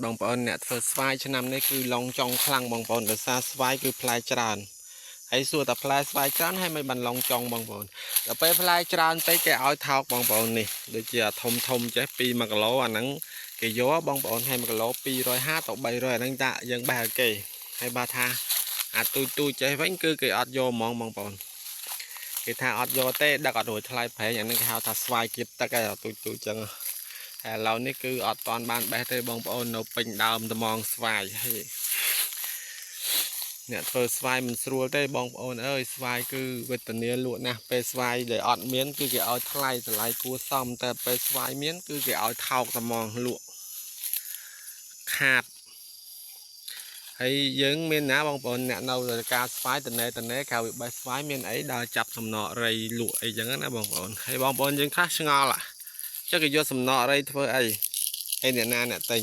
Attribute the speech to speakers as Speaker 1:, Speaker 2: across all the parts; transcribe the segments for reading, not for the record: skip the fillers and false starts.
Speaker 1: បងប្អូនអ្នកធ្វើស្វាយឆ្នាំនេះគឺឡងចង់ខ្លាំងបងប្អូនដោយសារស្វាយគឺផ្លែច្រើនហើយសួរតែផ្លែស្វាយច្រើនហើយមិនបានឡងចង់បងប្អូនដល់ពេលផ្លែច្រើនពេកគេឲ្យថោកបងប្អូននេះដូចជាធំធំចេះ2 1គីឡូអាហ្នឹងគេយកបងប្អូនឲ្យ1គីឡូ250ទៅ300អាហ្នឹងដាក់យើងបេះឲ្យគេហើយបើថាអាទូចទូចចេះវិញគឺគេអត់យកហ្មងបងប្អូនគេថាអត់យកទេដឹកអត់រួចថ្លៃប្រេងអាហ្នឹងគេហៅថាស្វាយគៀបទឹកហើយទូចទូចចឹងហើយឥឡូវនេះគឺអត់តាន់បានបេះទេបងប្អូននៅពេញដើមត្មងស្វាយហើយអ្នកធ្វើស្វាយមិនស្រួលទេបងប្អូនអើយស្វាយគឺវេទនាលក់ណាស់ពេលស្វាយដែលអត់មានគឺគេឲ្យថ្លៃតម្លៃគួរសមតែពេលស្វាយមានគឺគេឲ្យថោកត្មងលក់ខាតហើយយើងមានណាបងប្អូនអ្នកនៅការស្វាយតណេតណេក្រៅពីបេះស្វាយមានអីដើរចាប់សំណក់រៃលក់អីចឹងណាបងប្អូនហើយបងប្អូនយើងខ្លះឆ្ងល់ចុះគេយកសំណក់រៃធ្វើអីហើយអ្នកណាអ្នកទិញ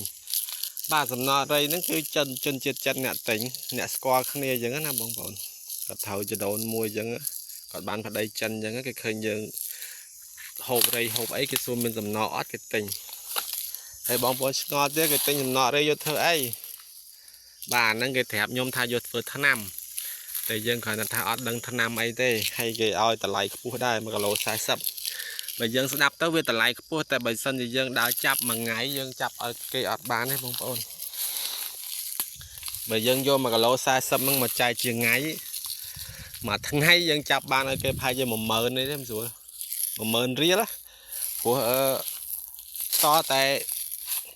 Speaker 1: បាទសំណក់រៃហ្នឹងគឺចិនជនជាតិចិនអ្នកទិញអ្នកស្គាល់គ្នាអញ្ចឹងណាបងប្អូនគាត់ត្រូវចដូនមួយអញ្ចឹងគាត់បានប្តីចិនអញ្ចឹងគេឃើញយើងហូបរៃហូបអីគេសួរមានសំណក់អត់គេទិញហើយបងប្អូនឆ្ងល់ទៀតគេទិញសំណក់រៃយកធ្វើអីបាទហ្នឹងគេប្រាប់ខ្ញុំថាយកធ្វើថ្នាំតែយើងគ្រាន់តែថាអត់ដឹងថ្នាំអីទេហើយគេឲ្យតម្លៃខ្ពស់ដែរ1គីឡូ40បើយើងស្ដាប់ទៅវាតម្លៃខ្ពស់តែបើសិនជាយើងដើរចាប់មួយថ្ងៃយើងចាប់ឲ្យគេអត់បានទេបងប្អូនបើយើងយក1គីឡូ40ហ្នឹងមកចែកជាថ្ងៃមួយថ្ងៃយើងចាប់បានឲ្យគេប្រហែលជា10000នេះទេមិនស្រួល10000រៀលព្រោះអឺតតែ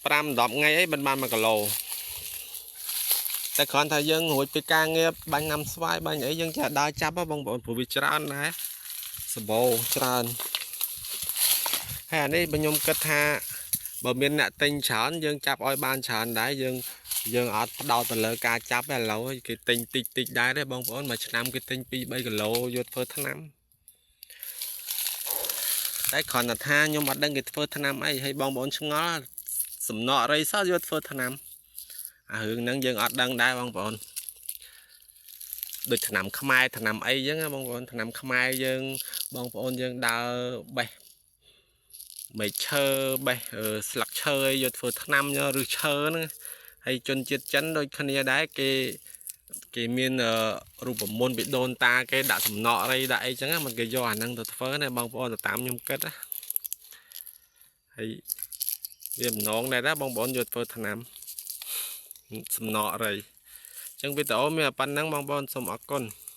Speaker 1: 5 10ថ្ងៃអីមិនបាន1គីឡូតែគ្រាន់ថាយើងរួចពីការងារបាញ់ណាំស្វាយបាញ់អីយើងចេះដើរចាប់បងប្អូនព្រោះវាច្រើនដែរសបោច្រើនហើយអានេះបើខ្ញុំគិតថាបើមានអ្នកទិញច្រើនយើងចាប់ឲ្យបានច្រើនដែរយើងយើងអត់ផ្ដោតទៅលើការចាប់ទេឥឡូវគេទិញតិចតិចដែរទេបងប្អូនមួយឆ្នាំគេទិញ2 3គីឡូយកធ្វើថ្នាំតែគ្រាន់តែថាខ្ញុំអត់ដឹងគេធ្វើថ្នាំអីហើយបងប្អូនឆ្ងល់សំណក់រៃសោះយកធ្វើថ្នាំអារឿងហ្នឹងយើងអត់ដឹងដែរបងប្អូនដូចថ្នាំខ្មែរថ្នាំអីចឹងណាបងប្អូនថ្នាំខ្មែរយើងបងប្អូនយើងដើរបេះមែកឈើបេះស្លឹកឈើអីយកធ្វើថ្នាំឬឈើហ្នឹងហើយជនជាតិចិនដូចគ្នាដែរគេគេមានរូបមន្តពីដូនតាគេដាក់សំណក់អីដាក់អីចឹងមិនគេយកអាហ្នឹងទៅធ្វើណាបងប្អូនទៅតាមខ្ញុំគិតណាហើយវាបំណងដែរណាបងប្អូនយកធ្វើថ្នាំសំណក់រៃអញ្ចឹងវីដេអូមានប៉ុណ្ណឹងបងប្អូនសូមអរគុណ។